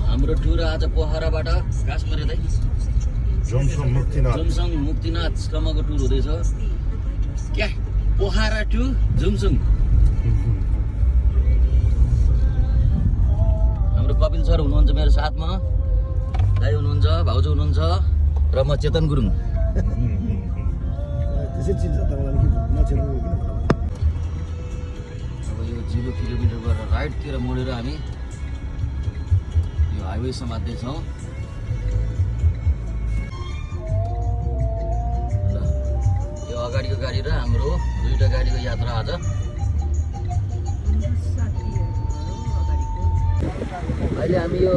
हाम्रो टुर आज पोखराबाट काश्मीर यतै जुमसङ मुक्तिनाथसम्मको टुर हुँदैछ। क्या पोखरा टु जुमसङ। हाम्रो कपिल सर हुनुहुन्छ मेरो साथमा, दाइ हुनुहुन्छ, भाउजू हुनुहुन्छ र म चेतन गुरुङ। अब यो 0 किलोमिटर गरेर राइटतिर मोडेर हामी यो हाइवे समात्दैछौँ। ल यो अगाडिको गाडी र हाम्रो दुईटा गाडीको यात्रा आज। अहिले हामी यो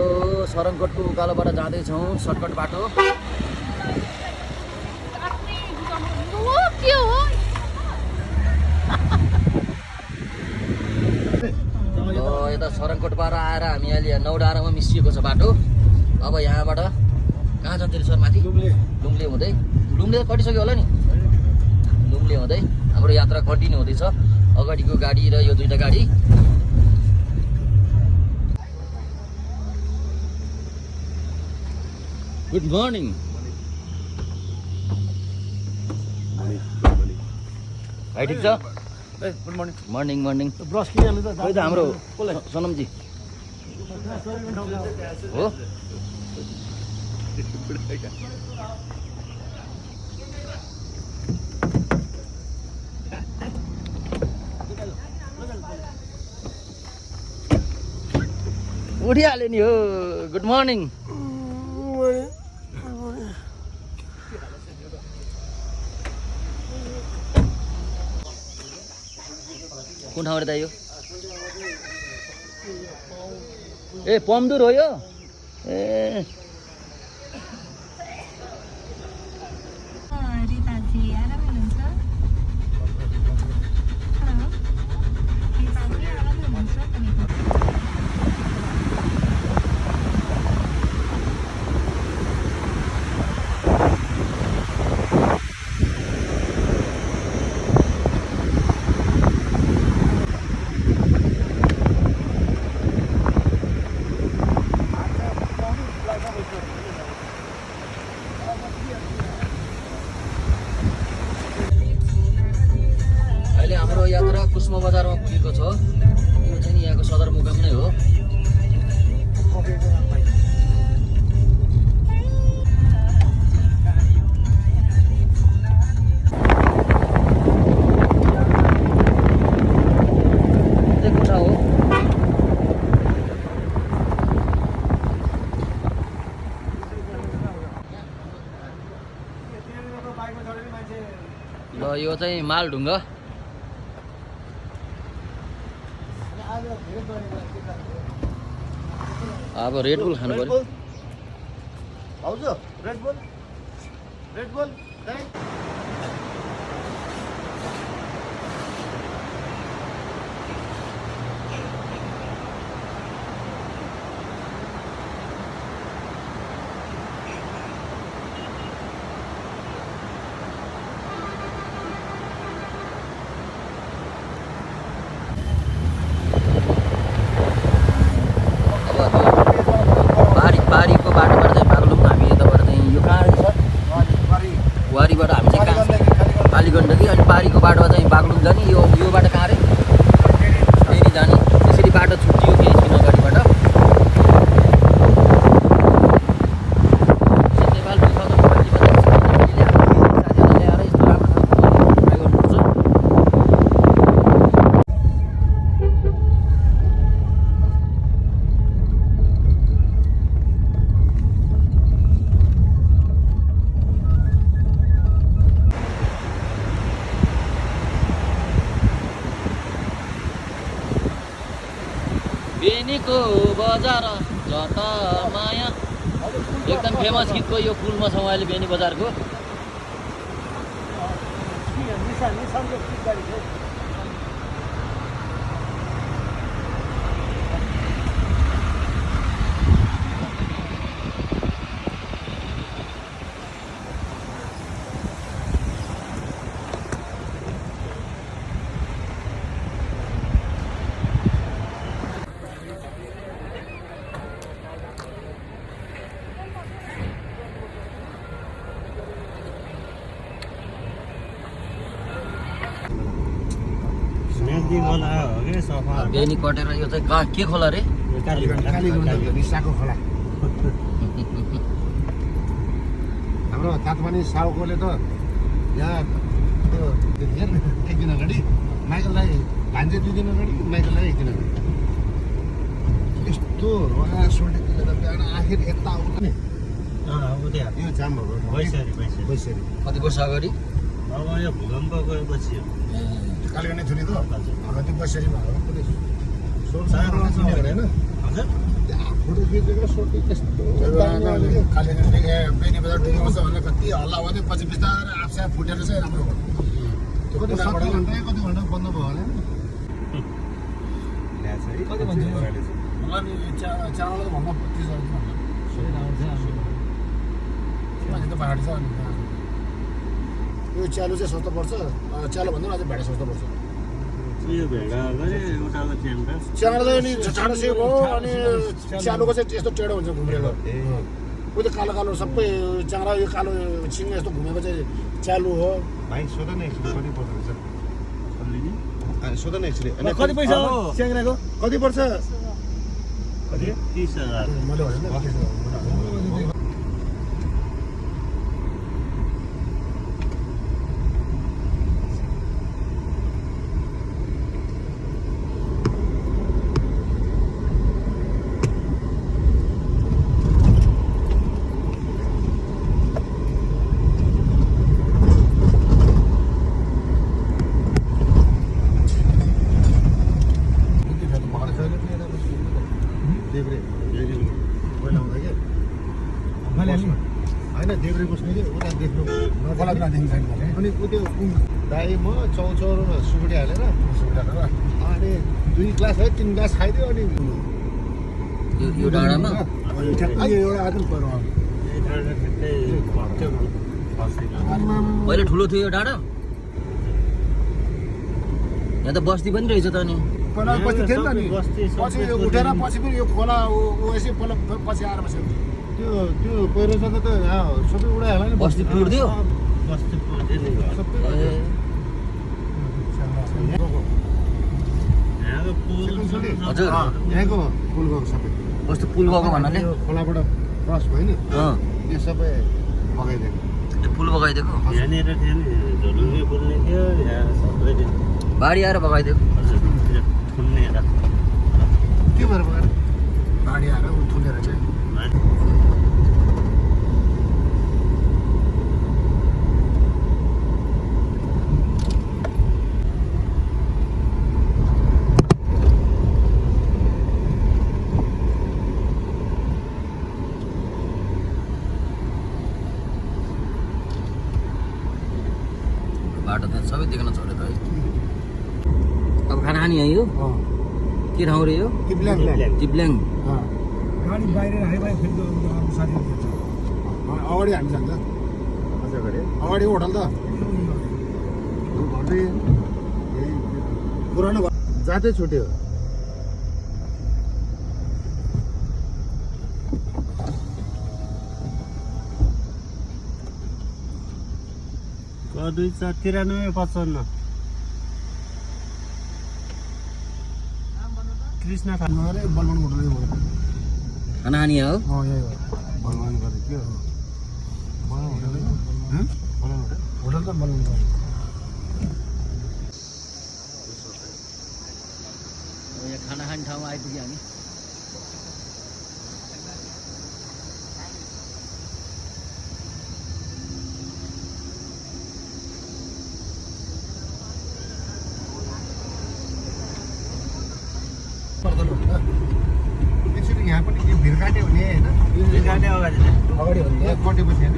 सरङकोटको उकालोबाट जाँदैछौँ, सर्टकट बाटो। यता सरङकोटबाट आएर हामी अहिले नौडाँडामा मिसिएको छ बाटो। अब यहाँबाट कहाँ जान्छ सर? माथि लुम्ले हुँदै, लुम्ले कटिसक्यो होला नि। लुम्ले हुँदै हाम्रो यात्रा कन्टिन्यू हुँदैछ। अगाडिको गाडी र यो दुईटा गाडी। Good morning. भाइ ठिक छ? Good morning. Morning morning. Brush किन्नु त खोइ त हाम्रो सनमजी हो। उठिहाल्यो नि हो। Good morning. कुन ठाउँ त यो? ए पमदुर हो यो। ए हाम्रो यात्रा कुस्मा बजारमा पुगेको छ। यो चाहिँ नि यहाँको सदरमुकाम नै हो। कोठा हो। ल यो चाहिँ मालढुङ्गा। अब रेड बुल खानु पर्यो। भाउजू रेड बुल बारीको बाटोबाट चाहिँ बागलुङ। हामी यताबाट चाहिँ यो कहाँ रहेछ? वारीबाट हामी चाहिँ कहाँ? कालीगण्डकी। अनि पारीको बाटोमा चाहिँ बागलुङ जाने। यो बाटो कहाँ अरे? फेरि जाने। त्यसरी बाटो छुट्टियो केही छिन अगाडिबाट। बेनीको बजार जता माया, एकदम फेमस गीतको यो पुलमा छौँ अहिले बेनी बजारको। खोला हो कि सफा बेनी कटेर यो चाहिँ कहाँ के खोला रे निसाको खोला हाम्रो तातमानी साउकोले त यहाँ त्यो हेर एक दिन अगाडि माइकललाई भान्जे 2 दिन अगाडि माइकललाई 1 दिन अगाडि यस्तो सोल्टीले त बिहान आखिर यता आउँछ नि यो जाम भएको बैसरी कति वर्ष अगाडि अब यो भूकम्प गएपछि कालीगढ नै थुनेको त्यो बैसरीमा हो कुनै होइन हजुर त्यहाँ फोटो खिचेको सोल्टी त्यस्तो कालीगढ बेनी बजार डुबाउँछ भनेर कति हल्ला भयो पछि बिस्तारै आफसा फुटेर चाहिँ राम्रो भयो कति 70 घन्टा कति घन्टा बन्द भयो होला कति भन्छ मलाई नि च्यानल त भन्दा 35,000 त पहाडी छ अनि यो च्यालो चाहिँ सस्तो पर्छ च्यालो भन्दा अझै भेडा सस्तो पर्छ यो भेडा गरे एउटाको च्याम्पा च्यालो चाहिँ नि छाडो सेप हो अनि च्यालोको चाहिँ यस्तो टेढो हुन्छ घुम्रेको उयो त कालो कालो सबै च्याङ्रा यो कालो छिङ यस्तो घुमेको चाहिँ च्यालो हो भाइ सोध न एकचोटि कति पर्छ रहेछ सोध न एकचोटि कति पैसा हो च्याङ्राको कति पर्छ 30,000 मैले भनेँ होइन देब्रे बस्ने कि उता देख्नु अनि ऊ त्यो दाइ म चौचौरो सुकुटी हालेर अनि 2 ग्लास है 3 ग्लास खाइदियो अनि यो डाँडामा एउटा आदमी पर्यो पहिले ठुलो थियो यो डाँडा यहाँ त बस्ती पनि रहेछ त अनि पहिला बस्ती थियो नि त नि पछि उठेर पछि पनि यो खोला यसै पहिला पछि आएर बस्यो त्यो पहिरो जाँदा त यहाँ सबै उडाइहाल्यो नि बस्ती पुर्दियो बस्ती पुर्दियो नि सबै यहाँको पुल हजुर यहाँको पुल गएको सबै कस्तो पुल गएको भन्नाले यो खोलाबाट क्रस भयो नि यो सबै बगाइदिएको त्यो पुल बगाइदिएको यहाँनिर थियो नि झोलुङ्गे पुल्ने थियो यहाँ सबै बाढी आएर बगाइदिएको हजुर थुन्नेर के भएर बगाएर बाढी आएर ऊ थुनेर चाहिँ बाटो त सबै देख्न छोडेको है अब खाना खाने है यो के ठाउँ रे यो टिप्ल्याङ टिप्ल्याङ गाडी बाहिर हाइबाई फेरि साथी अगाडि हामी जान्छ अगाडि होटल त घरले पुरानो जाँदै छुट्यो दुई 9355 कृष्ण अरे बलवान होटल खाना खाने हो यही हो बलवान गरेको के हो होटल त बलवान गरेको यहाँ खाना खाने ठाउँमा आइपुग्यो हामी एकचोटि यहाँ पनि यो भिर काट्यो भने होइन अगाडि अगाडि हो नि कटेपछि होइन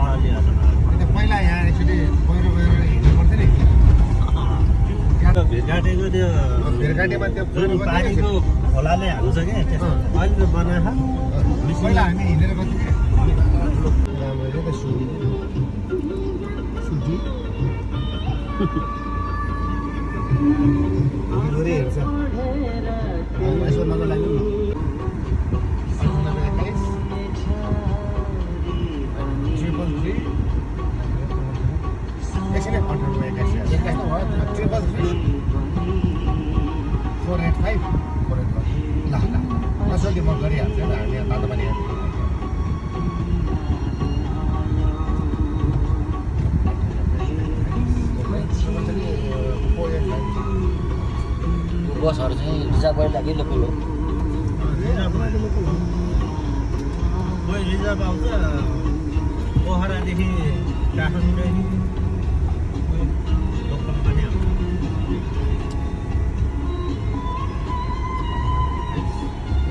अलि हजुर अन्त पहिला यहाँ एकचोटि पहिरो गएर हिँड्नु पर्थ्यो नि भिर काटेको त्यो भिर काटेमा त्यो जुन पानीको खोलाले हाल्छ क्या अहिले त बनाएको पहिला हामी हिँडेर गर्थ्यौँ क्या मैले त सुटी गरी हेर्छ यसो मजा लाग्यो एकछिन 88 एक्कासी भयो कि लोकल हो? कोही रिजर्भ आउँछ पोखरादेखि काठमाडौँ लोकल पनि आउँछ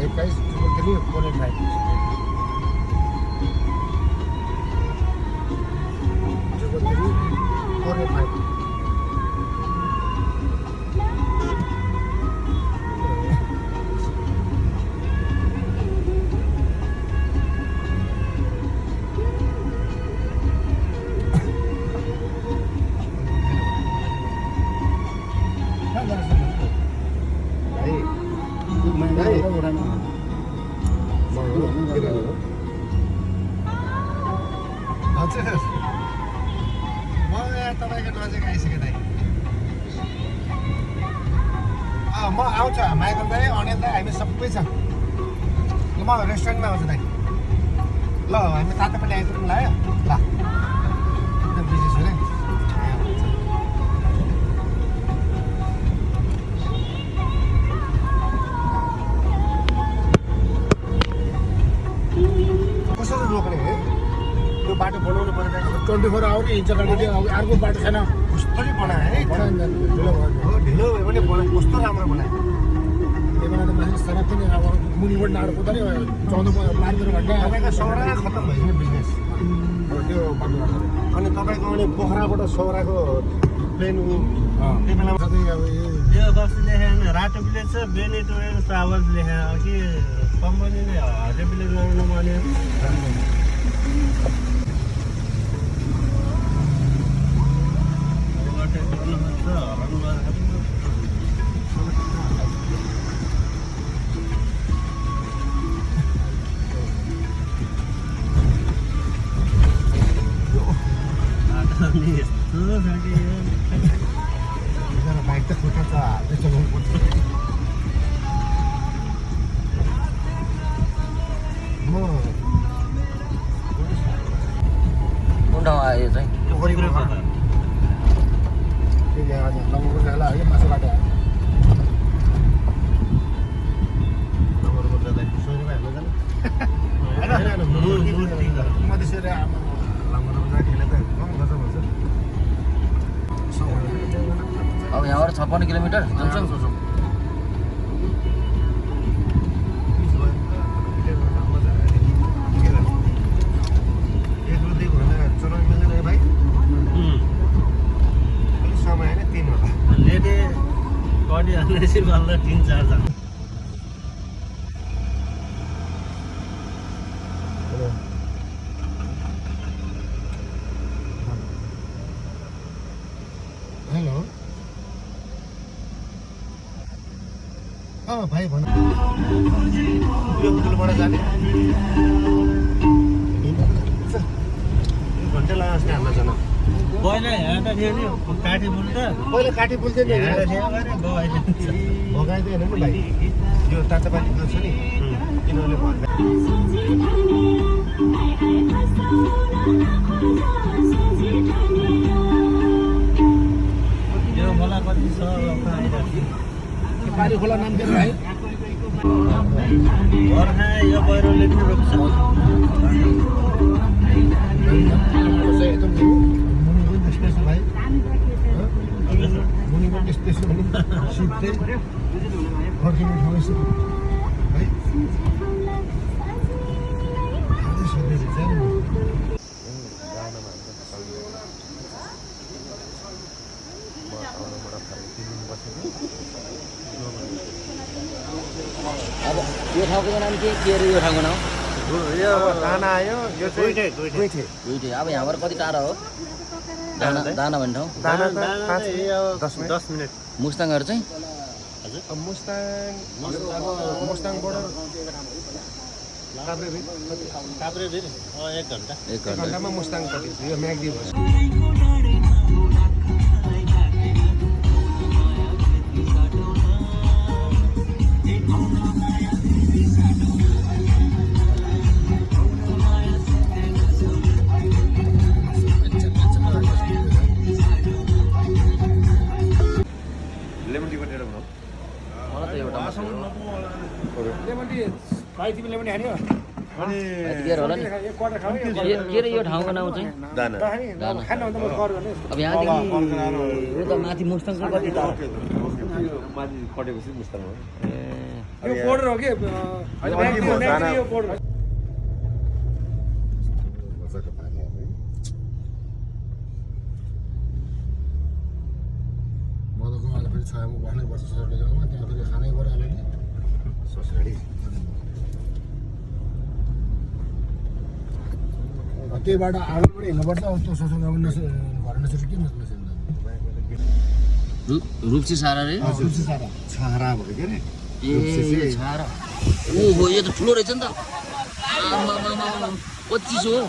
एक प्राइस 485 485 तपाईँको नजिक आइसक्यो दाइ म आउँछ माइकल दाइ अनिल दाइ हामी सबै छ ल म रेस्टुरेन्टमा आउँछु दाइ ल हामी तातोपल्ली आइपुग्नु लाग्यो ल एकदम बिजी छु कसरी रोक्ने है त्यो बाटो बनाउनु पर्यो 24 आवर हिँड्छ गाडी अर्को बाटो छैन कस्तो बनायो है ढिलो भयो भने बनायो कस्तो राम्रो बनायो त्यही बेला त मान्छे सडक पनि अब मुनिबाट नाडो कुद्दा नि 14 घन्टा तपाईँको सौरा खत्तम भइसक्यो बिजनेस त्यो बाटो अनि तपाईँको अनि पोखराबाट सौराको प्लेन त्यही बेला सधैँ अब यो बस्ती लेखेर रातो प्लेट छ बेनी टुवेल ट्राभल्स लेखेर कि कम्पनीले हटे प्लेट लगाउनु पर्ने बाइक त खुट्टा छ हातले चलाउनु पर्छ म कुन ठाउँ आयो यो चाहिँ? पोखरीको ठिक आज लङ्गुको जाला है मासु बाटो आयो लङ्गुको जाँदा सोही हेर्नु जानु म त्यसरी आमा लङ्गुको जाँदाखेरि त कम गर्छ भन्छ अब यहाँबाट 56 किलोमिटर जान्छौँ लेटे कडी हाल्नेपछि बल्ल 3-4 जना हेलो भाइ भन यो पुलबाट जाने घन्टा लाग्छ नि हाम्रो जान पहिला यहाँ त थियो नि काठी पुल त पहिला काठी पुल थियो नि यहाँ थियो अरे भगाइदिएन नि भाइ यो तातोपानी पुल छ नि किनभने यो खोला कति छ पानी खोला नाम दिनु भाइ बर्खा यो पहिरोले पनि रोक्छ मुनिको स्टेसन भाइ मुनिको स्टेसन भने सिधै फर्किने ठाउँ है अब यो ठाउँको नाम के अरे यो ठाउँको नाम? यो दाना आयो यो चाहिँ गुइठे अब यहाँबाट कति टाढा हो दाना भन्ने ठाउँ? दाना त 10 मिनट मुस्ताङहरू चाहिँ मुस्ताङ बोर्डर काभ्रेभिर 1 घन्टा 1 घन्टामा मुस्ताङपट्टि यो म्याग्दी भयो मलाई त एउटा भाइ तिमीले पनि हान्यो अनि यतिखेर होला नि एक क्वार्टर खाऊ के अरे यो ठाउँको नाउँ चाहिँ दाना खानु भने त म कर गर्ने अब यहाँदेखि उता माथि मुस्ताङ चाहिँ कति टाढो माथि कटेपछि मुस्ताङ हो यो बोर्डर हो कि यो बोर्डर मजाको पानी है मजाको अहिले फेरि छायामा बस्नै पर्छ ससुराली गाउँमा त्यहाँ फेरि खानै पऱ्यो अलिअलि ससुराली त्यही बाटो आगोबाट हिँड्नुपर्छ अब त्यो ससुर गाउँ घर नसरी के रूपसी सारा रे छारा भयो के अरे ए छारा ओहो यो त ठुलो रहेछ नि त आमामामा 25 हो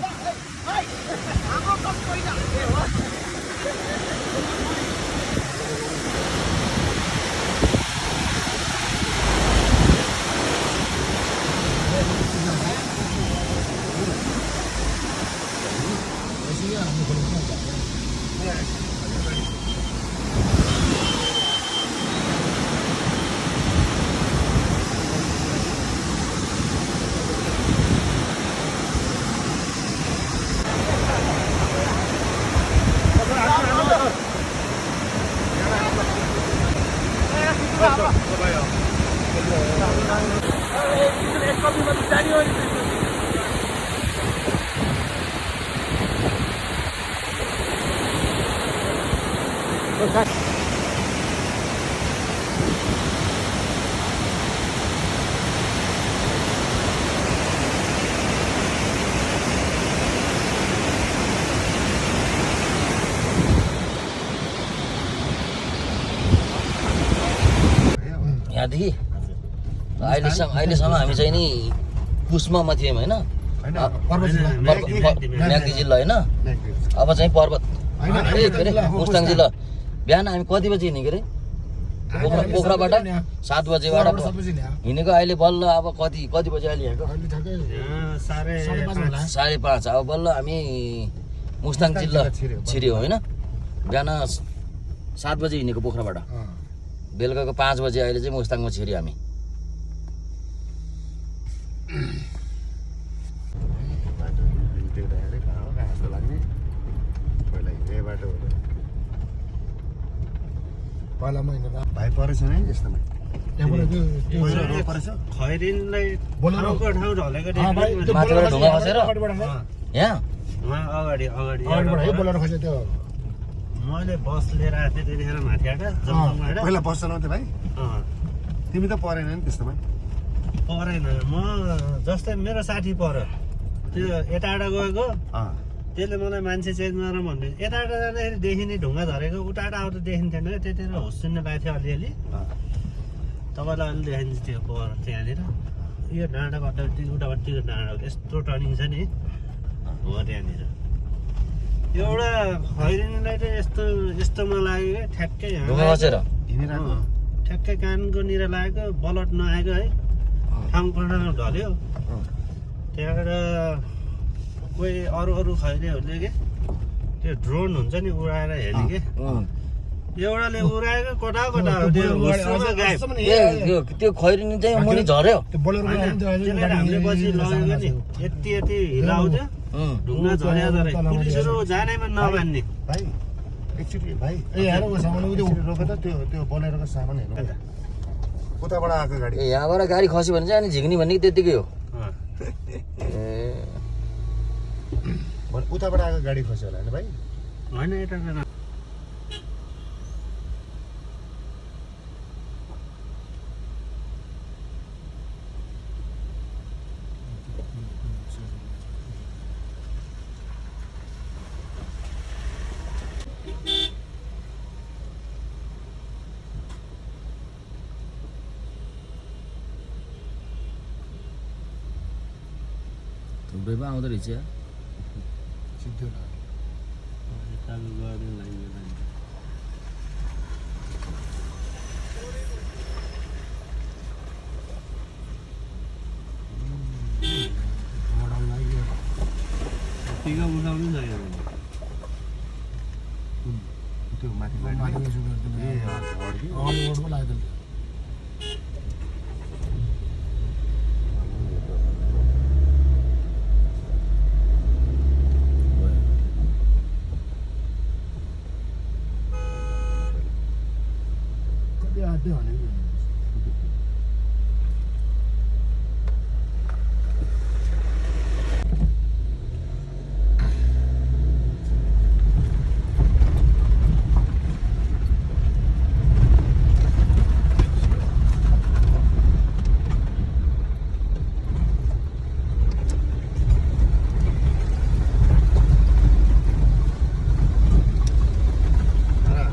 यहाँदेखि अहिलेसम्म हामी चाहिँ नि पुष्ममा थियौँ होइन म्याग्दी जिल्ला होइन अब चाहिँ पर्वत के अरे मुस्ताङ जिल्ला बिहान हामी कति बजी हिँडेको अरे पोखराबाट 7 बजेबाट हिँडेको अहिले बल्ल अब कति बजी अहिले यहाँको 5:30 अब बल्ल हामी मुस्ताङ जिल्ला छिर्यो होइन बिहान 7 बजी हिँडेको पोखराबाट बेलुकाको 5 बजे अहिले चाहिँ मुस्ताङमा छिर्यो हामी भाइ परेछ नि यस्तोमा खैरिनलाई ठाउँको ठाउँ ढलेको माथिबाट ढुङ्गा खसेर यहाँ अगाडि बोलेर खस्यो त्यो मैले बस लिएर आएको थिएँ त्यतिखेर माथिबाट जमसङबाट पहिला बस चलाउँथ्यो भाइ तिमी त परेन नि त्यस्तोमा परेन म जस्तै मेरो साथी पऱ्यो त्यो यताबाट गएको त्यसले मलाई मान्छे चेन्ज गर भन्दै यताबाट जाँदाखेरि देखिने ढुङ्गा झरेको उताबाट आउँदा देखिन्थेन क्या त्यतिखेर होस सुन्न लागेको थियो अलिअलि तपाईँलाई अलि देखिन्छ त्यो पर त्यहाँनिर यो डाँडाबाट उताबाट त्यो डाँडा यस्तो टर्निङ छ नि हो त्यहाँनिर एउटा खैरिनीलाई चाहिँ यस्तोमा लाग्यो क्या ठ्याक्कै ठ्याक्कै कानको लागेको बलट नआएको है ठाउँबाट ढल्यो त्यहाँबाट कोही अरू खैरीहरूले के त्यो ड्रोन हुन्छ नि उडाएर हेर्ने के एउटाले उडाएको कता हो त्यो खैरिनी चाहिँ मुनि झर्यो हामीले पछि लगेको नि यति हिलाउँथ्यो ढुङ्गा झर्या पुलिसहरू जानैमा नमान्ने भाइ एकचोटि भाइ रोक त त्यो बोलेरोको सामान हेर्नु उताबाट आएको गाडी यहाँबाट गाडी खस्यो भने चाहिँ अनि झिक्नी भन्ने त्यतिकै हो उताबाट आएको गाडी खस्यो होला होइन भाइ होइन यता थुप्रै पो आउँदो रहेछ सिद्धो टिका उठाउनु जायो त्यो माथि मात्रै भने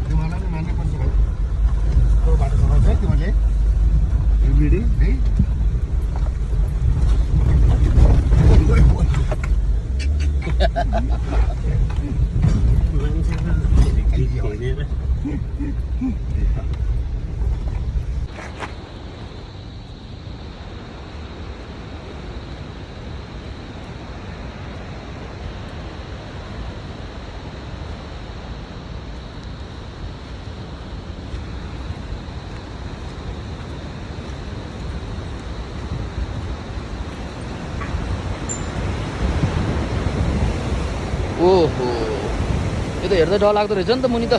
तिमीलाई नि मान्नै पर्छ भाइ त्यो बाटो चलाउँछ है तिमीले एभ्रिडे है ओहो यो त हेर्दा डर लाग्दो रहेछ नि त मुनि त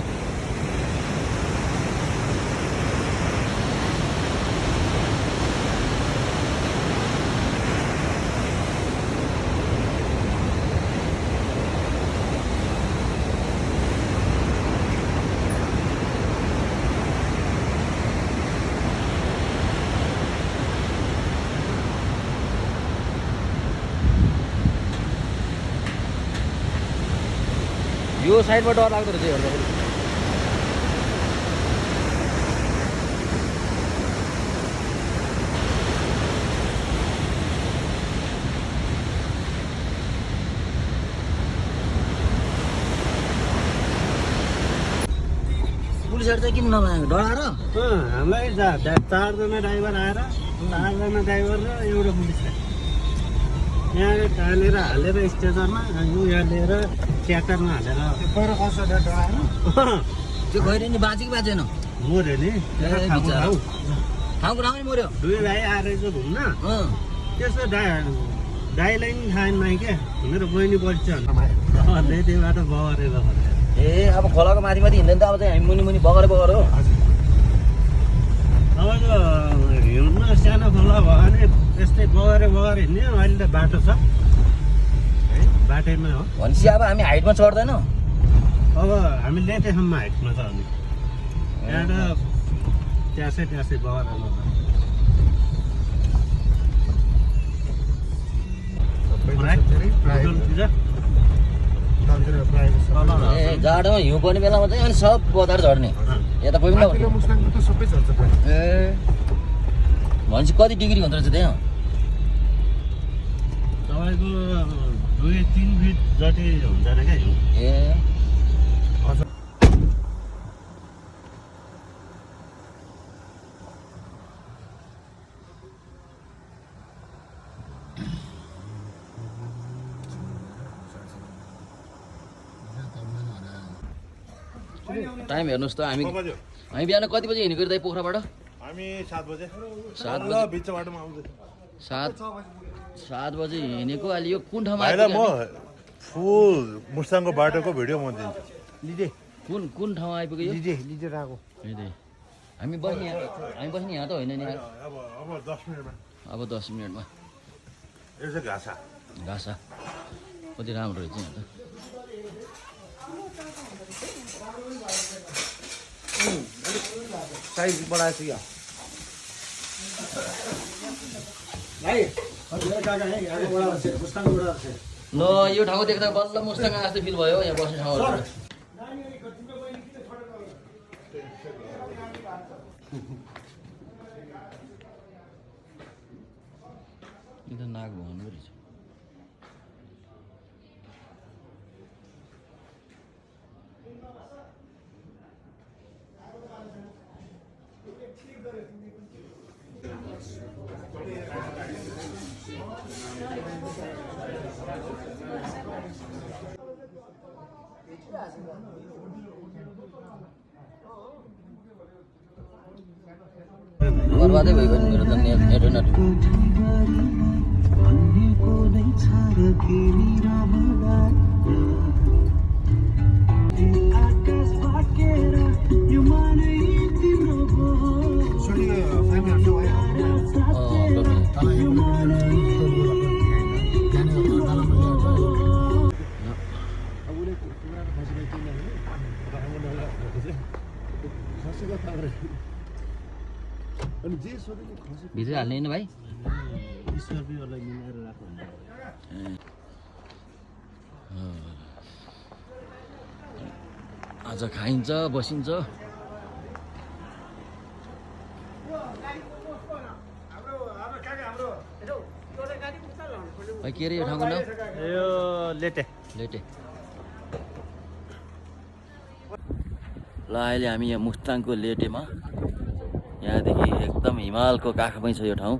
यो साइडमा डर लाग्दो रहेछ हेर्दाखेरि पुलिसहरू चाहिँ किन नलागेको डराएर हामीलाई चारजना ड्राइभर आएर चारजना ड्राइभर र एउटा पुलिस यहाँ टालेर हालेर स्टेसनमा यो यहाँ लिएर ट्र्याक्टरमा हालेर पहिरो खस्छ डराएर त्यो गएर नि बाँचे कि बाँचेन मऱ्यो नि बिचरा। ठाउँको ठाउँमै मऱ्यो दुई भाइ आएर चाहिँ घुम्न अँ त्यसो दाइलाई नि थाहा नै क्या मेरो बहिनी पढ्छ भन्दै त्यो बाटो बगरेर भनेर ए अब खोलाको माथि माथि हिँड्दैन त अब चाहिँ हामी मुनि मुनि बगर बगर हो तपाईँको हिँड्न सानो खोला भयो भने त्यस्तै बगरे हिँड्ने अहिले त बाटो छ है बाटैमा हो भनेपछि अब हामी हाइटमा चढ्दैनौँ अब हामी लेटेसम्म हाइटमा छ भने त्यहाँबाट ट्यासै बगरेमा ए जाडोमा हिउँ पर्ने बेलामा चाहिँ अनि सब बजार झर्ने यता कोही पनि नहुने। मुस्ताङको त सबै चल्छ प्रायः ए भनेपछि कति डिग्री हुँदो रहेछ त्यहाँ तपाईँको 2-3 फिट जति हुँदैन क्या हिउँ ए टाइम हेर्नुहोस् त हामी बिहान कति बजी हिँडेको दाइ पोखराबाट हामी 7 बजे 7 बजे बिच बाटोमा आउँदै 7 बजे हिँडेको अहिले यो कुन ठाउँमा भाइलाई म आइपुग्यो फुल मुस्ताङको बाटोको भिडियो म दिन्छु लिजे कुन ठाउँमा आइपुग्यो यो लिजे राको हामी बस्ने यहाँ त होइन नि यार। अब 10 मिनेटमा अब 10 मिनटमा यो चाहिँ घाँसा घाँसा कति राम्रो रहेछ यहाँ त साइज बढाएको छु ल यो ठाउँ देख्दा बल्ल मुस्ताङ जस्तो फिल भयो यहाँ बस्ने ठाउँहरू यो त नाग भवन पो रहेछ बर्बादै भयो भने मेरो त नेट भित्रै हाल्ने होइन भाइ? स्कर्पियोलाई मिलाएर राख्नु आज खाइन्छ बसिन्छ। भाइ के अरे यो ठाउँको नाम? यो लेटे लेटे। ल अहिले हामी यहाँ मुस्ताङको लेटेमा, यहाँदेखि एकदम हिमालको काखमै छ यो ठाउँ।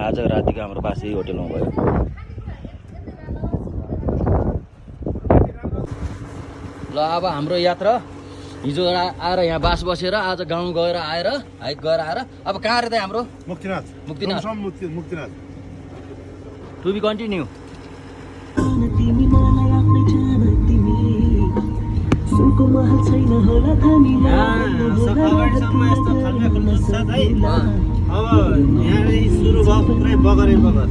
आज रातिको हाम्रो बास यही होटेलमा भयो। ल अब हाम्रो यात्रा हिजो आएर यहाँ बास बसेर आज गाउँ गएर आएर हाइक गएर आएर अब कहाँ अरे त हाम्रो? Muktinath. Muktinath. Muktinath. To be continue. अब यहाँ सुरु भयो पुरै बगरे बगर।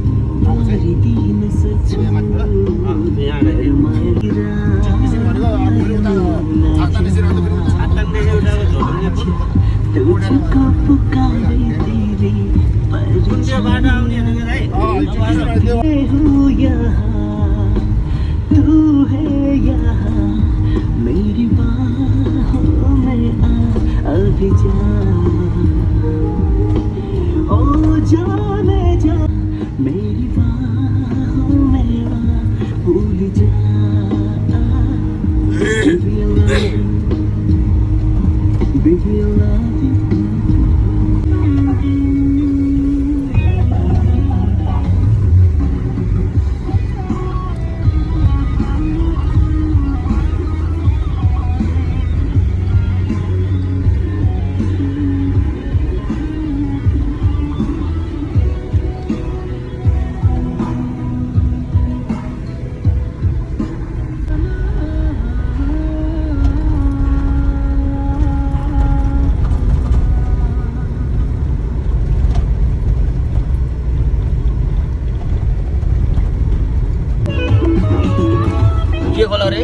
के खोला रे?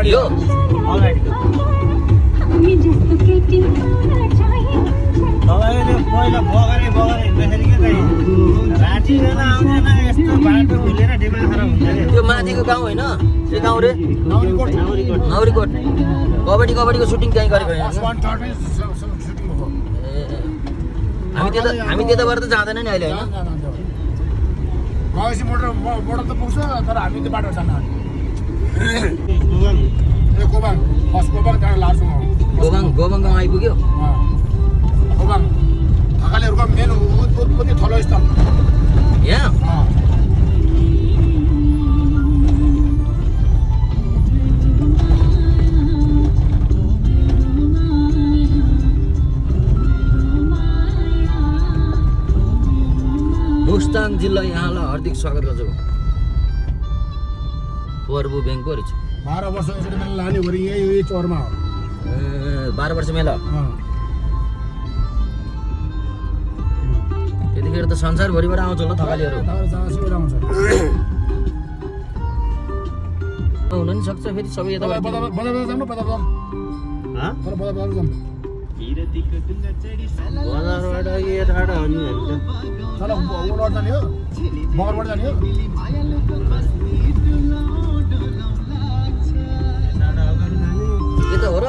यो तपाईँले पहिला बगरे बगरे हिँड्दाखेरि के चाहिँ राति बेला आउँदैन यस्तो बाटो भुलेर दिमाग खराब हुन्छ अरे। त्यो माथिको गाउँ होइन? के गाउँ रे? नौरीकोट। कबड्डीको सुटिङ त्यहीँ गरेको होइन? हामी त्यताबाट त जाँदैन नि अहिले होइन? गएपछि मोटर त पुग्छ तर हामी त्यो बाटो जान्न। गोबाङ फर्स्ट गोबाङ त्यहाँबाट लार्छु म। गोबाङ गाउँ आइपुग्यो। गोबाङ थकालीहरूको मेन उत्पत्ति थलो स्थल यहाँ। मुस्ताङ जिल्ला यहाँलाई हार्दिक स्वागत गर्छु। प्रभु ब्याङ्कको रहेछ। 12 वर्ष यसरी मेला लाने भरि यही चौरमा हो। 12 वर्ष मेला। त्यतिखेर त संसारभरिबाट आउँछ होला थकालीहरू। हुन नि सक्छ फेरि सबै यताबाट। बजारबाट यो टाढा हो नि हामी के त हो र?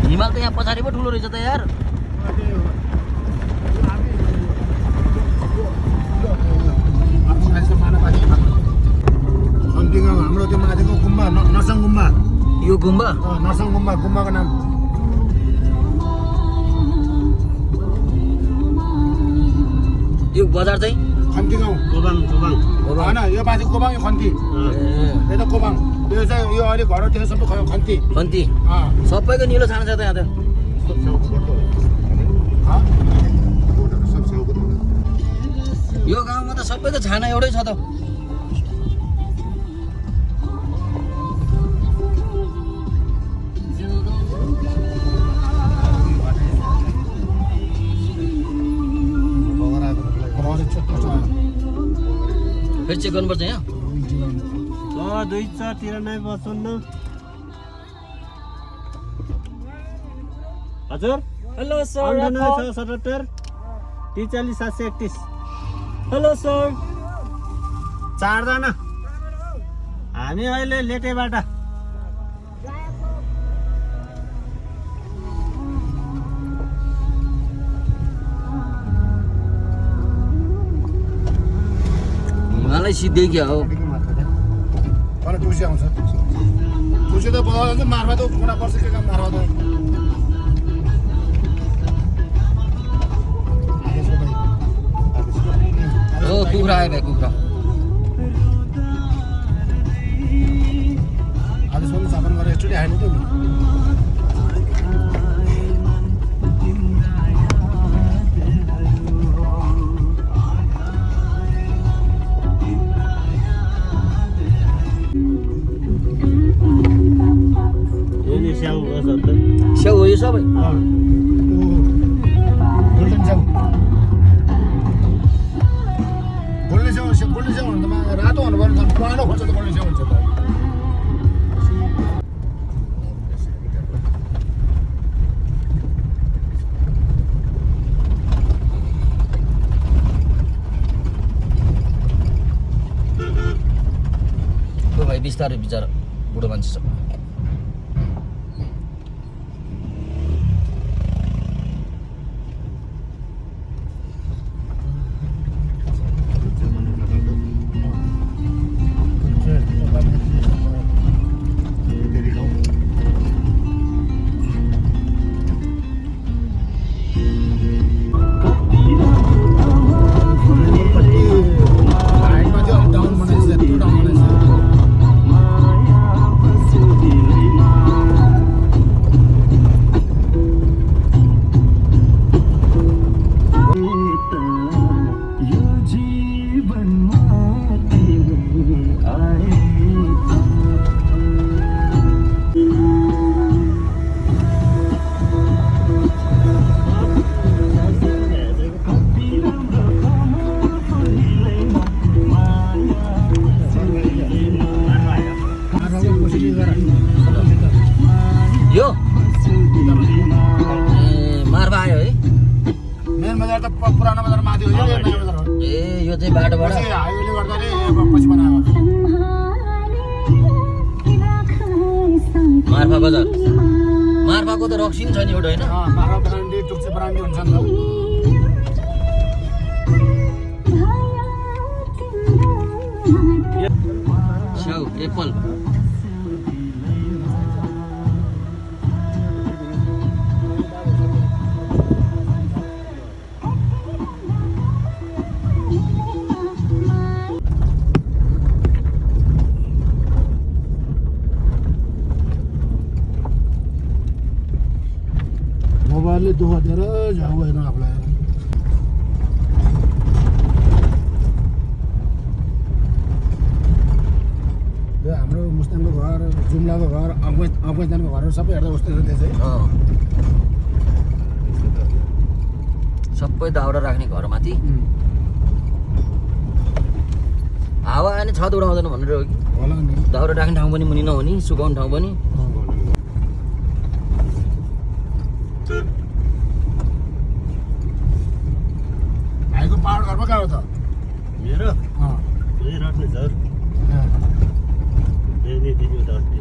हिमाल त यहाँ पछाडि पो ठुलो रहेछ त यार। हाम्रो त्यो माथिको गुम्बा नरसङ गुम्बा। यो गुम्बा? नरसङ गुम्बा, गुम्बाको नाम। यो बजार चाहिँ खन्ती गाउँ गोबाङ होइन यो माथि गोबाङ यो खन्ती ए यता गोबाङ यो चाहिँ यो अहिले घरतिर सबै खन्ती खन्ती अँ सबैको निलो छानो छ त यहाँ त सब छेउको पर्दो हो अँ? रोडहरू सब छेउको त हो यो गाउँमा त सबैको छाना एउटै छ त बगर आएको घरहरू चेक गर्छ फेरि चेक गर्नुपर्छ यहाँ 293 हजुर हेलो सर 9877 43 731 हेलो सर 4 जना हामी अहिले लेटेबाट मलाई सिधै क्या हो अनि टुसी आउँछ टुसी त बोलाउँदा चाहिँ मार्फा त कुना पर्छ के काम मार्फा त हो कुखुरा आयो भाइ कुखुरा आजसम्म स्थापन गरेर एकचोटि आएन त नि यो नि स्याउ बस त स्याउ हो यो सबै गोल्डन स्याउ गोल्डन स्याउ भन्दा रातो हुनु पर्यो झन् पुरानो खोज्छ त गोल्डन स्याउ हुन्छ त हो भाइ बिस्तारै बिचरा बुढो मान्छे छ हाइटमा चाहिँ अलिक डाउन बनाइन्छ यत्रो डाउन बनाइन्छ यो ए मार्बा आयो है मेन बजार त पुरानो बजार माथि हो यो नयाँ बजार हो ए यो चाहिँ बाटोबाट पछि हाइवेले गर्दाखेरि पछि बनायो मार्फा बजार मार्फाको त रक्सी पनि छ नि एउटा होइन मारा ब्रान्डी टुक्चे ब्रान्डी हुन्छ नि त स्याउ एप्पल मोबाइलले दुःख दिएर जाऊ हेर्नु आफूलाई यो हाम्रो मुस्ताङको घर जुम्लाको घर अफगानिस्तानको घरहरू सबै हेर्दा उस्तै छ त्यो चाहिँ अँ। सबै दाउरा राख्ने घर माथि हावा आयो भने छत उडाउँदैन भनेर हो कि होला नि दाउरा राख्ने ठाउँ पनि मुनि नहुने सुकाउने ठाउँ पनि भाइको पहाड घरमा कहाँ हो त मेरो अँ। यही रट्ने झर यही दिदी उता अस्ति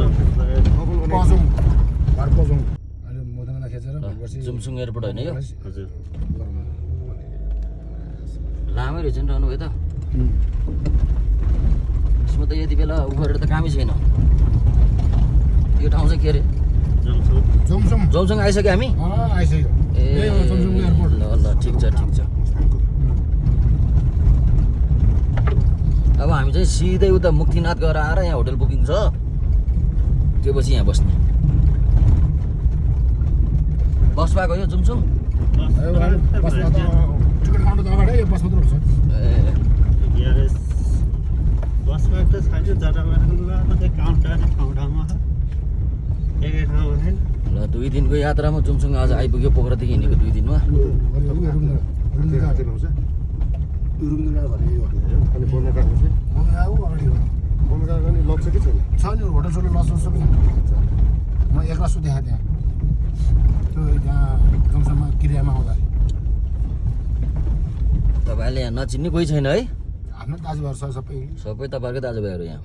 पजौँ घर पजौँ अहिले मोदनलाई खेचेर भोलिपर्सि जुमसुङ एयरपोर्ट होइन यो हजुर लामै रहेछ नि रहनु भयो त यसमा त यति बेला उ गरेर त कामै छैन। यो ठाउँ चाहिँ के अरे? जमसम जमसँग आइसक्यो हामी? आइसक्यो ए यही हो जमसम एयरपोर्ट। ल ल ठिक छ ठिक छ। अब हामी चाहिँ सिधै उता मुक्तिनाथ गएर आएर यहाँ होटल बुकिङ छ, त्यो पछि यहाँ बस्ने। बस पाएको यो जुमसुङ? बसमा त टिकट काउन्टर त अगाडि बस मात्र हुन्छ। ग्यारेज बसमा त छैन, जताबाट मात्रै काउन्टर ठाउँ ठाउँमा छ, एकै ठाउँमा छैन। ल 2 दिनको यात्रामा जुमसुङ आज आइपुग्यो, पोखरादेखि हिँडेको 2 दिनमा। अनि बोल्नका चाहिँ बोल्नका पनि लग्छ कि छैन? छ नि होटल सोटल लस सबै म एक्ला सुतेको त्यहाँ त्यो त्यहाँ जमसममा क्रियामा आउँदा तपाईँहरूले यहाँ नचिन्ने कोही छैन है? आफ्नो दाजुभाइहरू छ सबै। सबै तपाईँहरूकै दाजुभाइहरू यहाँ।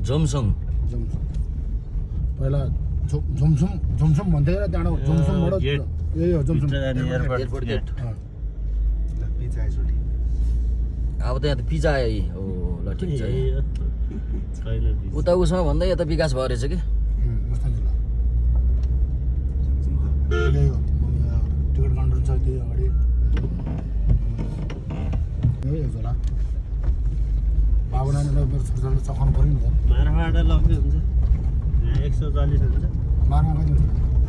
जमसङ जमसम पहिला जमसम भन्दै त्यहाँबाट जमसमबाट गेट। यही हो जमसम एयरपोर्ट गेट। पिज्जा आइसक्यो। अब त यहाँ त पिज्जा आयो यी। हो ल ठिक छ। छैन उता उसमा भन्दा यता विकास भयो रहेछ कि? मुस्ताङ जिल्ला यही हो टिकट काउन्टर छ त्यही अगाडि यही हो होला। बाबु नानीलाई मेरो छोराछोरीले चखाउनु पऱ्यो नि त। मारबाट लग्ने हुन्छ, यहाँ 140 हुन्छ, बाह्रमा कति हुन्छ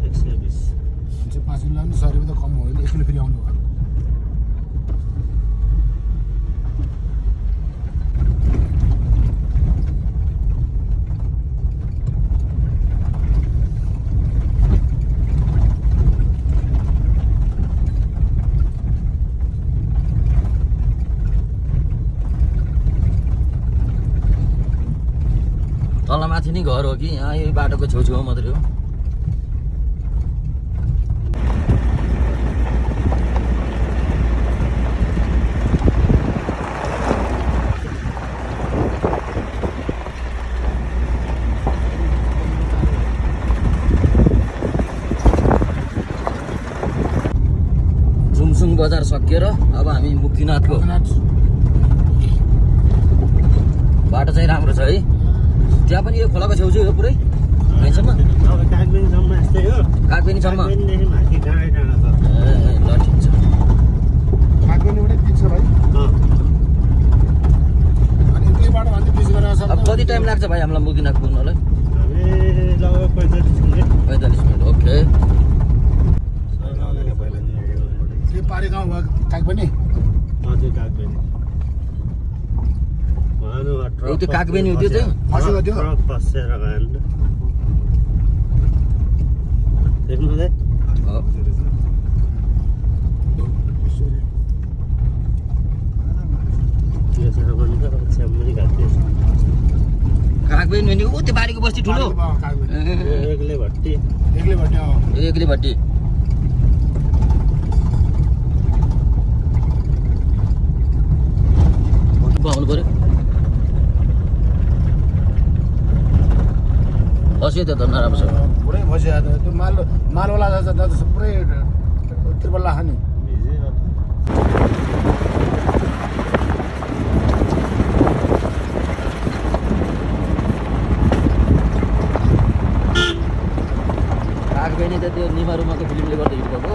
120। मान्छे 5 किलो लाग्ने 100 रुपियाँ त कम हो, एक किलो फेरि आउनु भयो। तल माथि नै घर हो कि यहाँ यो बाटोको छेउछेउमा मात्रै हो? जुमसुङ बजार सकिएर अब हामी मुक्तिनाथको बाटो चाहिँ राम्रो छ है। त्यहाँ पनि यो खोलाको छेउछेउ हो पुरै यहीँसम्म? अब कागबेनीसम्म यस्तै हो, कागबेनीसम्म? कागबेनीदेखि माथि डाँडै डाँडा छ। ए ल ठिक छ। कागबेनीबाटै पिच छ भाइ। अनि त्यहीबाट भन्दै पिस गरेर सक्छ। अब कति टाइम लाग्छ भाइ हामीलाई मुक्तिनाथ पुग्नलाई? हामी लगभग 45 मिनट। 45 मिनट। ओके। त्यो पारी गाउँ भयो कागबेनी। हजुर कागबेनी। हो त्यो कागबेनी हो त्यो चाहिँ? फसेको त्यो ट्रक फसेर गयो नि त। देख्नु हुँदै? यो चाहिँ अब नि त छ्याम्मै घाँटिएछ। कागबेनी भनेको ऊ त्यो बारीको बस्ती ठुलो? कागबेनी एक्लै भट्टी। एक्लै भन्ने हो। एक्लै भट्टी। आउनु पर्यो। फस्यो त्यो त नराम्रो छ। पुरै फस्यो त्यो मालवाला जस्तो पुरै त्रिपल्ला खाने। कागबेनी त त्यो निमारुमाको फिल्मले गर्दा हिट भएको।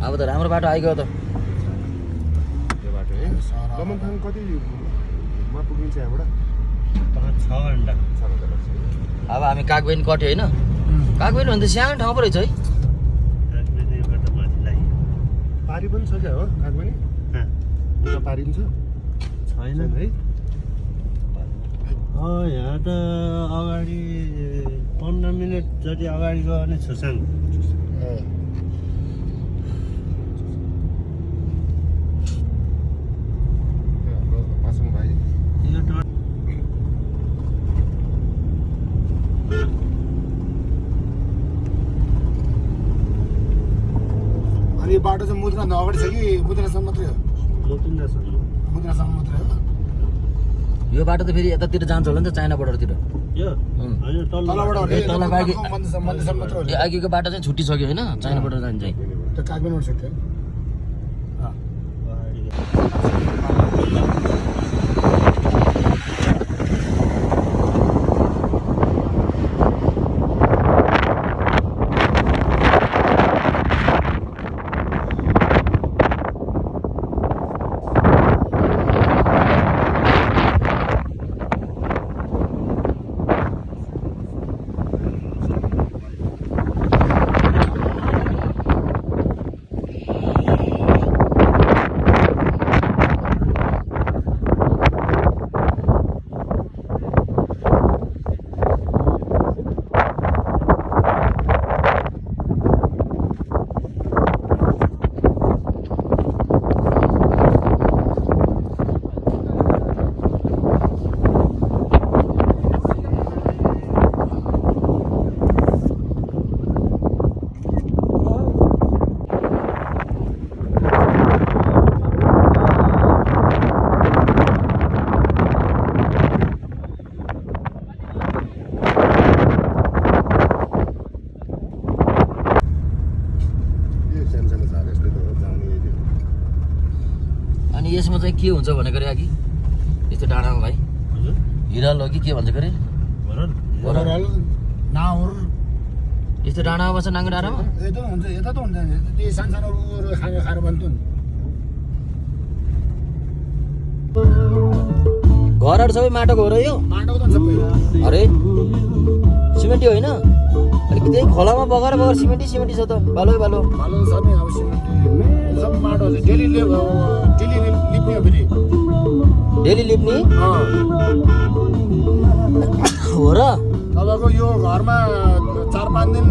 अब त राम्रो बाटो आइगयो त। त्यो बाटो है। गमनथाङ कतिमा पुगिन्छ यहाँबाट? 5-6 घन्टा। 6 घन्टा लाग्छ। अब हामी कागबेनी कट्यो होइन? कागबेनी भने त सानो ठाउँ पो रहेछ है? कागबेनीबाट माथि लाग्यो। पारी पनि छ क्या हो कागबेनी? उता पारी पनि छ? छैन है। यहाँ त अगाडि 15 मिनट जति अगाडि गयो भने छुसाङ। अनि यो बाटो चाहिँ मुद्रासँग अगाडि छ कि मुद्रासँग मात्रै हो मुद्रासँग मात्रै हो यो बाटो त फेरि यतातिर जान्छ होला नि त चाइना बोर्डरतिर यो होइन तलबाट हो रे, ए, तल बाँकी- मन्दिरसम्म मात्रै हो रे। यो अघिको बाटो चाहिँ छुट्टिसक्यो होइन चाइना बोर्डर जान्छ चाहिँ त्यो काठमाडौँ छुट्यो यो सानो झार यसले त जाने एरिया अनि यसमा चाहिँ के हुन्छ भनेको रे अघि यस्तो डाँडामा भाइ हिराल हो कि के भन्छ अरे ओभरअल नाउर यस्तो डाँडामा छ नाङ्गो डाँडामा यता हुन्छ यता त हुन्छ त्यो सानो सानो खाएर बन्थ्यो नि घरहरू सबै माटोको हो र यो माटोको त सबै अरे सिमेन्टी होइन अलिक त्यही खोलामा बगाएर बगाएर सिमेन्टी सिमेन्टी छ त बालो बालो भालो छ नि अब सिमेन्ट सब माटो छ डेली लिप्ने हो फेरि डेली लिप्ने हो र तपाईँको यो घरमा 4-5 दिन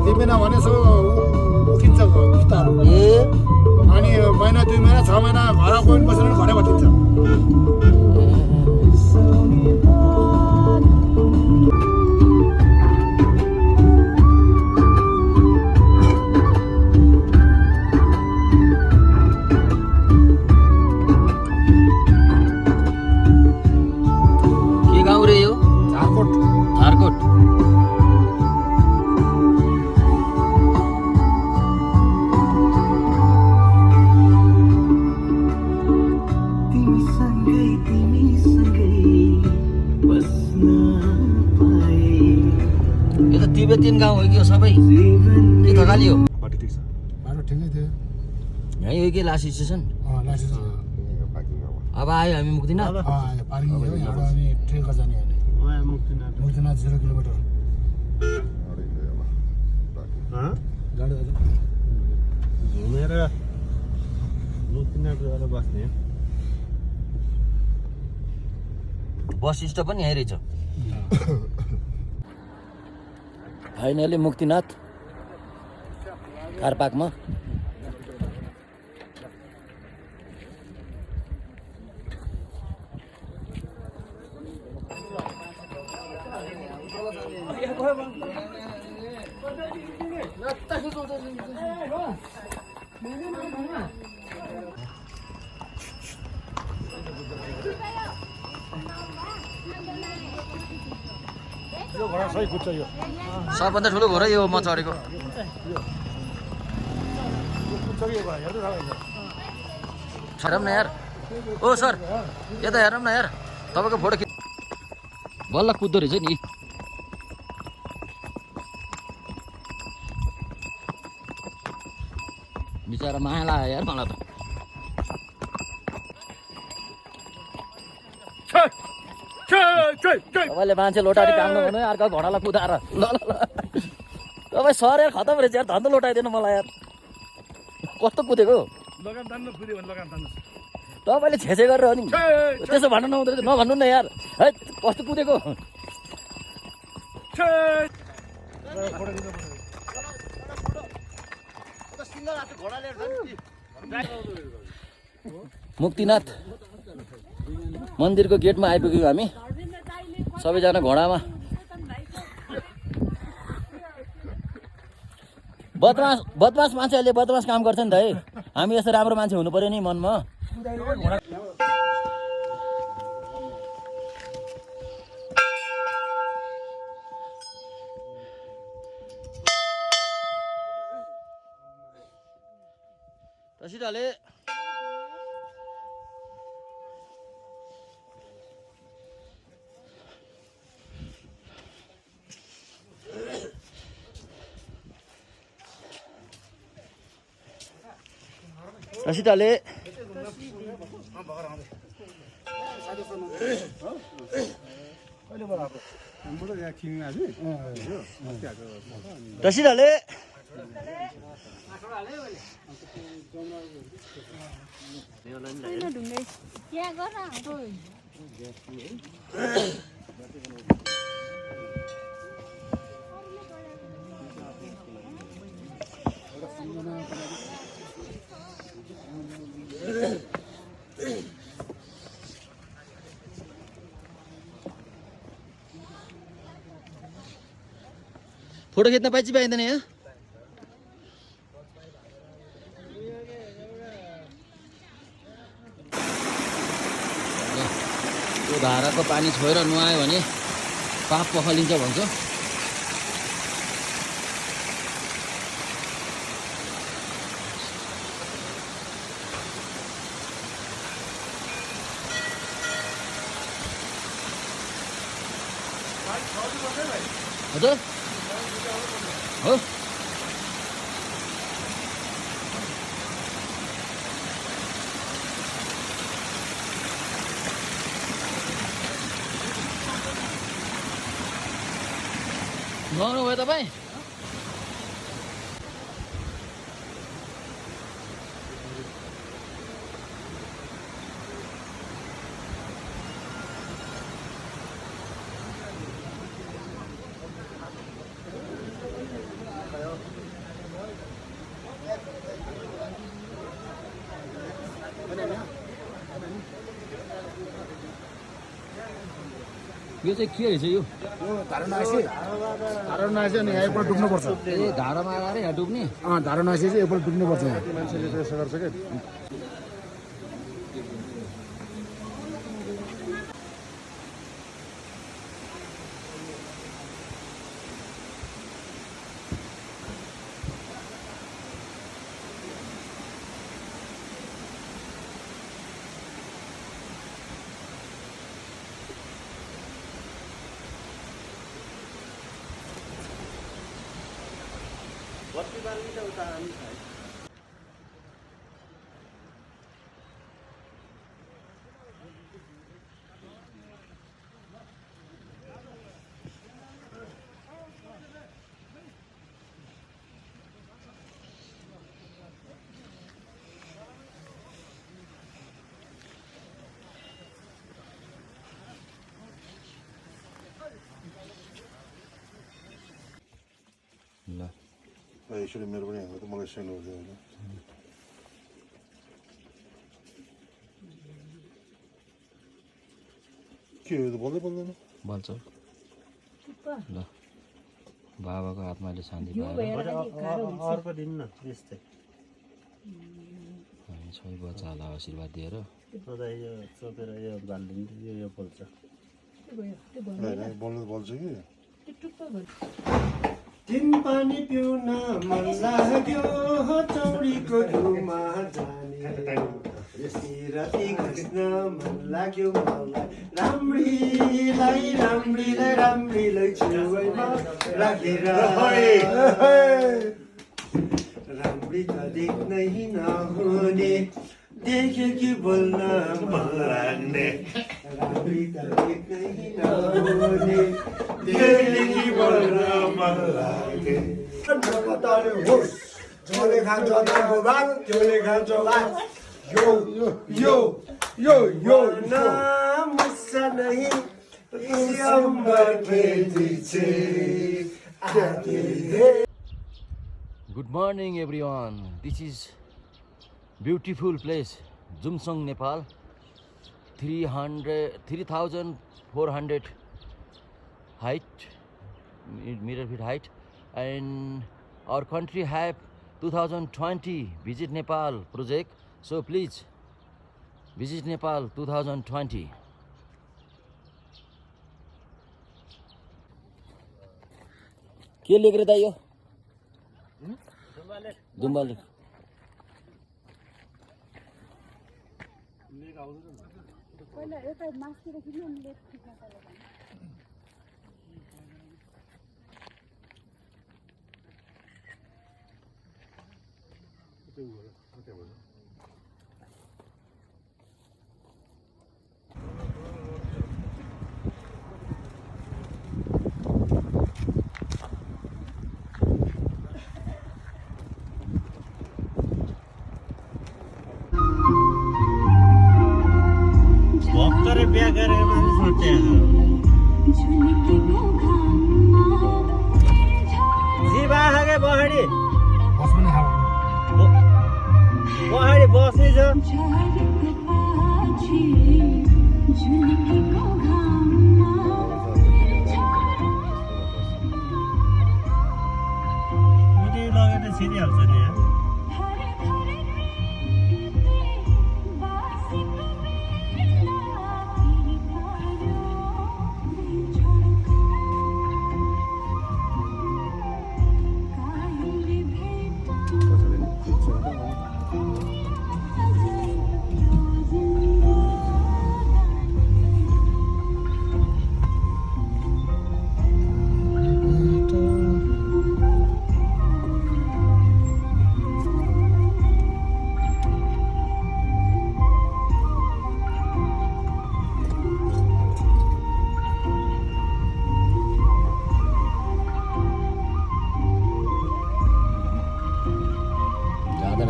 लिपेन भने सो उठिन्छ बिस्तारो ए अनि महिना 2 महिना 6 महिना घर कोही बसेर घरै बटिन्छ के गाउँ रे यो झारकोट झारकोट यो त तिब्बतीन गाउँ हो कि यो सबै के थकाली हो बाटो ठिक छ बाटो ठिकै थियो यहीँ हो कि लास्ट स्टेसन लाइसेन्स पार्किङ अब अब आयो हामी मुक्दिनाथ पार्किङ हो यहाँबाट अनि ट्रेनको जाने भने मुक्तिनाथ 0 किलोमिटर गाडी हजुर घुमेर मुक्तिनाथ गएर बस्ने बस स्टप पनि यहीँ रहेछ फाइनली मुक्तिनाथ कार पार्कमा यो घोडा सही कुद्छ यो सबभन्दा ठुलो घोडा यो म चढेको कुद्छ कि यो घोडा हेर्नु थाहा हेरौँ न यार ओ सर यता हेरौँ न यार तपाईँको फोटो खिच बल्ल कुद्दो रहेछ नि बिचरा माया लाग्यो यार मलाई त तपाईँले मान्छे लोटारी काट्नु भन्नु अर्को घोडालाई कुदाएर ल ल ल तपाईँ सर यार खतम रहेछ यार धन्दा लोटाइदिनु मलाई यार कस्तो कुदेको लगाम तान्नु कुद्यो भने लगाम तान्नु तपाईँले छेछे गरेर अनि त्यसो भन्नु नहुँदो रहेछ नभन्नु न यार है कस्तो कुदेको मुक्तिनाथ मन्दिरको गेटमा आइपुग्यौँ हामी सबैजना घोडामा बदमास मान्छेहरूले बदमास काम गर्छ नि त है। हामी यस्तो राम्रो मान्छे हुनु पर्यो नि मनमा। रसिदाले रसिदाले रसिदाले फोटो खिच्न पाइन्छ पाइँदैन यहाँ? यो धाराको पानी छोएर नुहायो भने पाप पखालिन्छ भन्छ। हजुर हो नुहाउनु भयो तपाईँ? यो चाहिँ के रहेछ? यो धारा नआएपछि अनि यहाँ एकपल्ट डुब्नुपर्छ। ए धारामा आएर यहाँ डुब्ने? धारा नआएपछि चाहिँ एकपल्ट डुब्नुपर्छ यहाँ। मान्छेले त्यसो गर्छ क्या ल यसरी मेरो पनि यहाँ त मलाई सेन्ड हुन्छ होइन के हो त बोल्दै बोल्दैन भन्छ ल बाबाको आत्माले शान्ति पाएर अर्को दिन न यस्तै हामी सबै बच्चाहरूलाई आशीर्वाद दिएर यो चोपेर यो बालिदिनु यो बोल्छ बोल्नु बोल्छ कि तिन पानी पिउन मन लाग्यो चौरीको घुमा जाने राति घस्न मन लाग्यो मलाई राम्रीलाई छेउमा राखेर राम्री त देख्नै नहुने देख्यो कि बोल्न मन लाग्ने राम्री त देख्नै नहुने देख्यो कि बोल्न मन लाग्ने झोले खान्छ दाको भाग झोले खान्छ भाग यो मुस्सा नहीं Good morning everyone. This is beautiful place, Jumsong, Nepal. 3,400 height, meter feet height, and our country have 2020 Visit Nepal project. So please visit Nepal 2020. के लेकर दाइ यो दुम्बाले पहिला यता मास्तिर किन लेट खिच्न पर्यो भर्खरै बिहा गरेको मान्छे सोध्छ जीवा खाके पहाडी बस पनि खाऊ पहाडी बस्ने छ मुटी लगेर छिरिहाल्छ नि यहाँ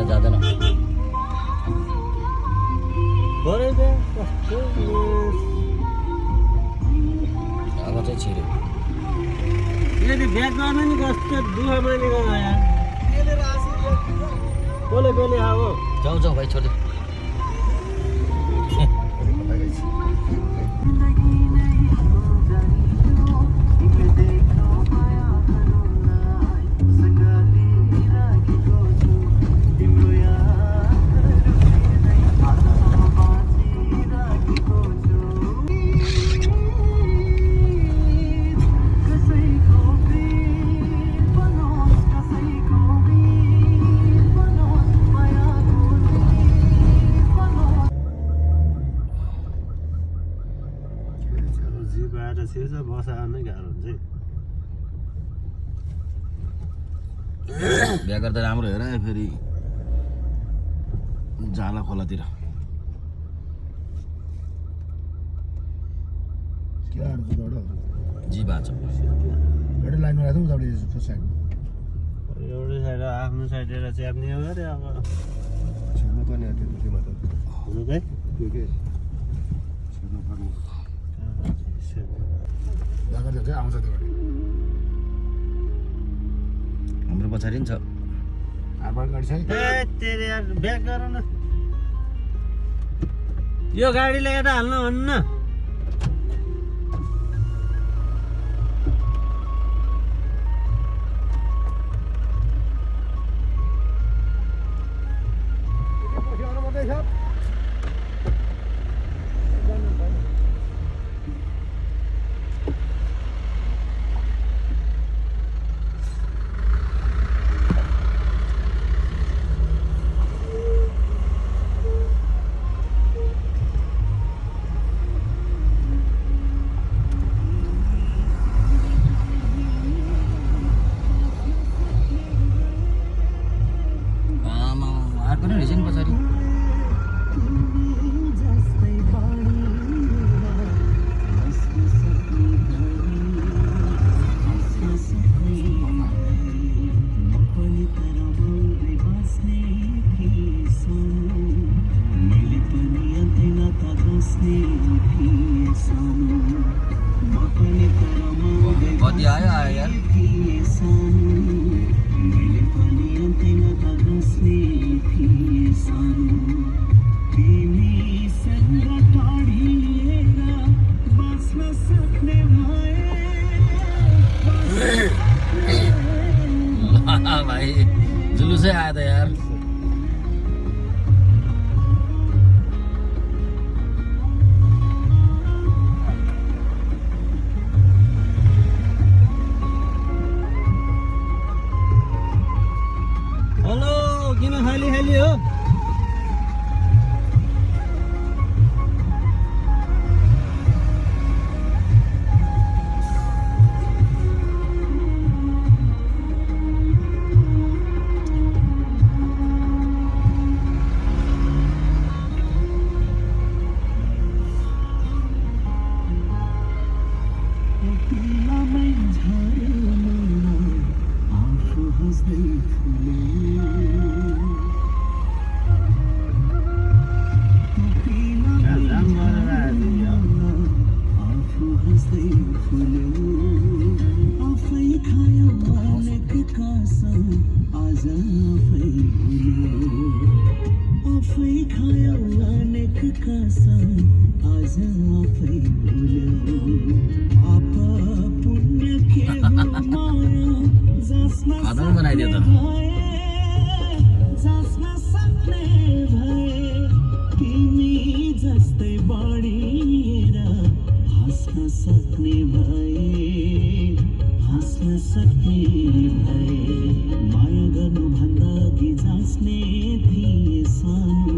जाँदैन अब चाहिँ छिर्यो यदि बिहा गर्न नि कस्तो दुःख मानेको यहाँ कसले कसले अब जाऊ जाऊ भाइ छोड्दै बसा नै गाह्रो हुन्छ बिहा गर्दा राम्रो हेर फेरि जाला खोलातिर जी बाँच एउटै लाइनमा राख्छौँ उतापट्टि साइडमा एउटै साइड आफ्नो साइडबाट च्याप्ने हो अरे अब छिर्नु पर्ने त्यो दुईमा त हुनु चाहिँ त्यो के छिर्नु पर्ने ढाका जान्छ आउँछ त्योबाट हाम्रो पछाडि नि छ हातबाट गाडी छ है तेरे यार ब्याक गर न यो गाडी लिएर हाल्नु भन्न भाइ जुलुसै आयो त यार हेलो किन खाली खाली हो खतम बनाइदियो त सक्ने भए माया गर्नु भन्दा कि जाँच्ने थिए सानो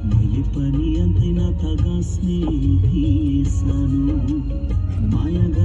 मैले पनि अन्त्य नाता गाँच्ने थिए सानो माया गर्नु